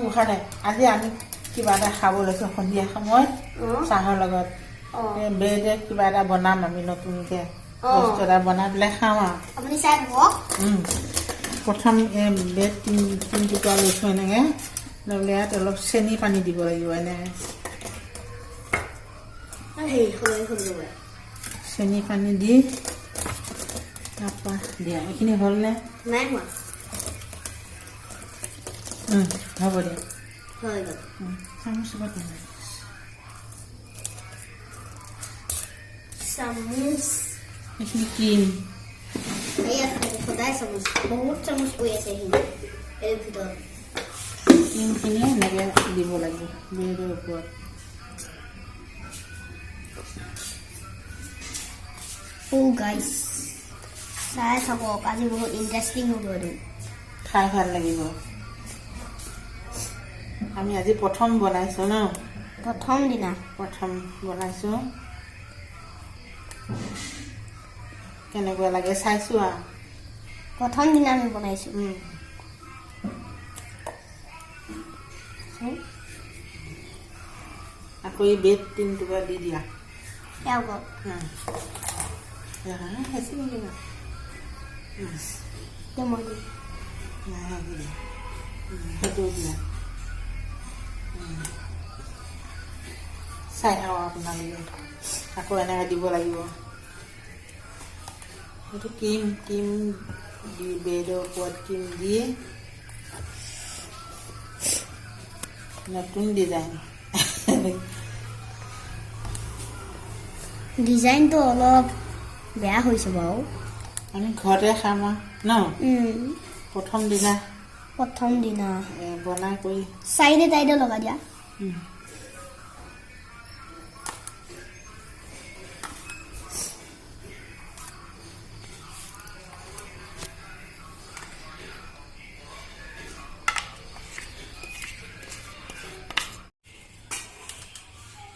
গোসাঁই, আজি আমি কিবা এটা খাব লৈছোঁ সন্ধিয়া সময়ত চাহৰ লগত। এই ব্ৰেডে কিবা এটা বনাম আমি নতুনকে বস্তু এটা বনাই পেলাই খাওঁ আৰু। আপুনি চাই থাকক। প্ৰথম এই ব্ৰেড তিনি তিনি টুকুৰা লৈছোঁ। এনেকৈ লৈ পেলাই ইয়াত অলপ চেনি পানী দিব লাগিব এনেকৈ। হেৰি সলাই খুলিব। চেনি পানী দি তাৰপৰা দিয়া। এইখিনি হ'লনে? নাই হোৱা। হ'ব দিয়া। হৈ গ'ল। চামুচ ক'ত আছে? চামুচ। এইখিনি ক্ৰীম। ইয়াত সদায় চামুচ, বহুত চামুচ পৰি আছে এইখিনি এই ভিতৰত। ক্ৰীমখিনি এনেকৈ দিব লাগিব ব্ৰেডৰ ওপৰত। অ' গাইছ, চাই থাকক, আজি বহুত ইণ্টাৰেষ্টিং হ'ব এইটো। খাই ভাল লাগিব। আমি আজি প্ৰথম বনাইছোঁ ন? প্ৰথম দিনা। প্ৰথম বনাইছোঁ, কেনেকুৱা লাগে চাইছোঁ আৰু। প্ৰথম দিনা আমি বনাইছোঁ। আকৌ এই ব্ৰেড তিনি টুকুৰা দি দিয়া। ইয়াৰ ওপৰত। হেঁচি নিদিবা। এতিয়া মই দিম। নাই দিয়া, সেইটো দিয়া। চাই থাকক আপোনালোকে। আকৌ এনেকৈ দিব লাগিব। সেইটো ক্ৰীম ক্ৰীম দি, ব্ৰেডৰ ওপৰত ক্ৰীম দি নতুন ডিজাইন। ডিজাইনটো অলপ বেয়া হৈছে বাৰু। আমি ঘৰতে খাম আৰু ন? প্ৰথম দিনা। প্ৰথম দিনা। বনাই কৰি। চাইডে চাইডে লগাই দিয়া।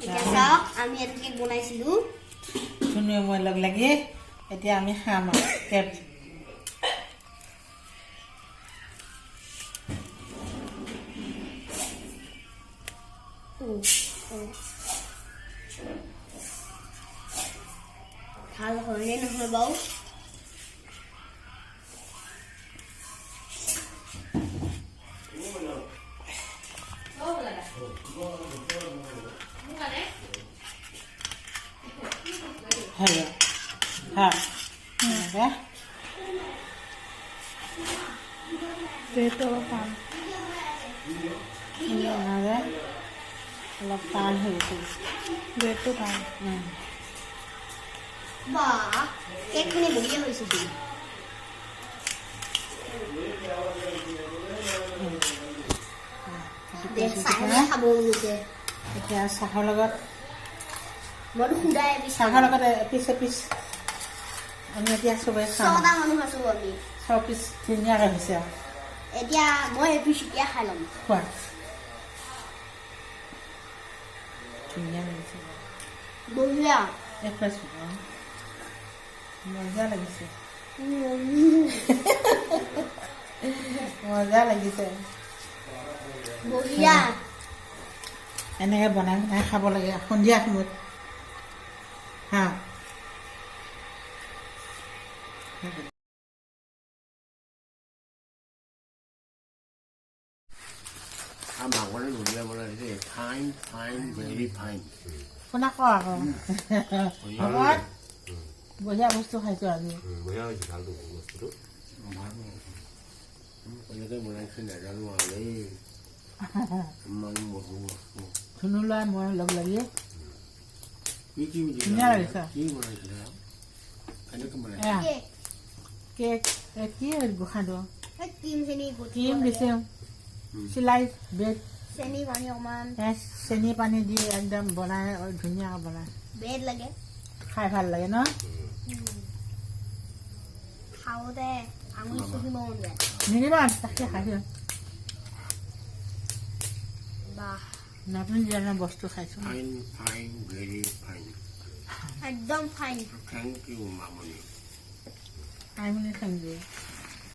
এতিয়া চাওক, আমি এইটো কেক বনাইছিলোঁ। ধুনীয়া, মই লগ লাগি এতিয়া আমি খাম আৰু কেক। ভাল হয়নে নহয় বাৰু? হৈ গ'ল। হা, এনেকৈ। ব্ৰেডটো অলপ টান। এনেকৈ অলপ টান হৈ গৈছে। ব্ৰেডটো টান। বাহ, কেকখিনি বঢ়িয়া হৈছে চোন। দে, চাহে খাব মন গৈছে। এতিয়া চাহৰ লগত। মইতো সুদাই এপিচ। চাহৰ লগত এপিচ এপিচ আমি এতিয়া চবেই খাম। ছটা মানুহ আছো আমি। ছয় পিচ ধুনীয়াকৈ হৈছে আৰু। এতিয়া মই এপিচ এতিয়া খাই ল'ম। খোৱা, ধুনীয়া লাগিছে। বঢ়িয়া। এক মজা লাগিছে, মজা লাগিছে। বঢ়িয়া। এনেকৈ বনাই বনাই খাব লাগে সন্ধিয়া সময়ত। হা। মাংসটো ধুনীয়া বনাইছে, ফাইন ফাইন, ভেৰি ফাইন। শুনা, ক আকৌ। হ'ব, বঢ়িয়া বস্তু খাইছোঁ আজি। বঢ়িয়া হৈছে, ভালটো বস্তুটো। ভাল, কেনেকৈ বনাইছে নাজানো আৰু দেই, ইমান মধুৰ বস্তু। ধুনু ল'ৰাই মই লগ লাগি। কি কি দিলা? ধুনীয়া লাগিছে। কি বনাইছিলা? কেনেকৈ বনাইছা? এয়া। কেক। কেক। এ কি গোসাঁইটো? ক্ৰীমখিনি। ক্ৰীম দিছে, চিলাই ব্ৰেড। চেনি পানী অকণমান। চেনি পানী দি একদম বনাই, ধুনীয়াকৈ বনাই। ব্ৰেড লাগে। খাই ভাল লাগে ন? খাওঁতে আঙুলি চুহিব মন যায়। নিদিবা, তাকে খাইছোঁ। বাহ। নতুন ডিজাইনৰ বস্তু খাইছোঁ। Fine fine, very fine. একদম fine. Thank U, Mamoni. Aimoni thank U.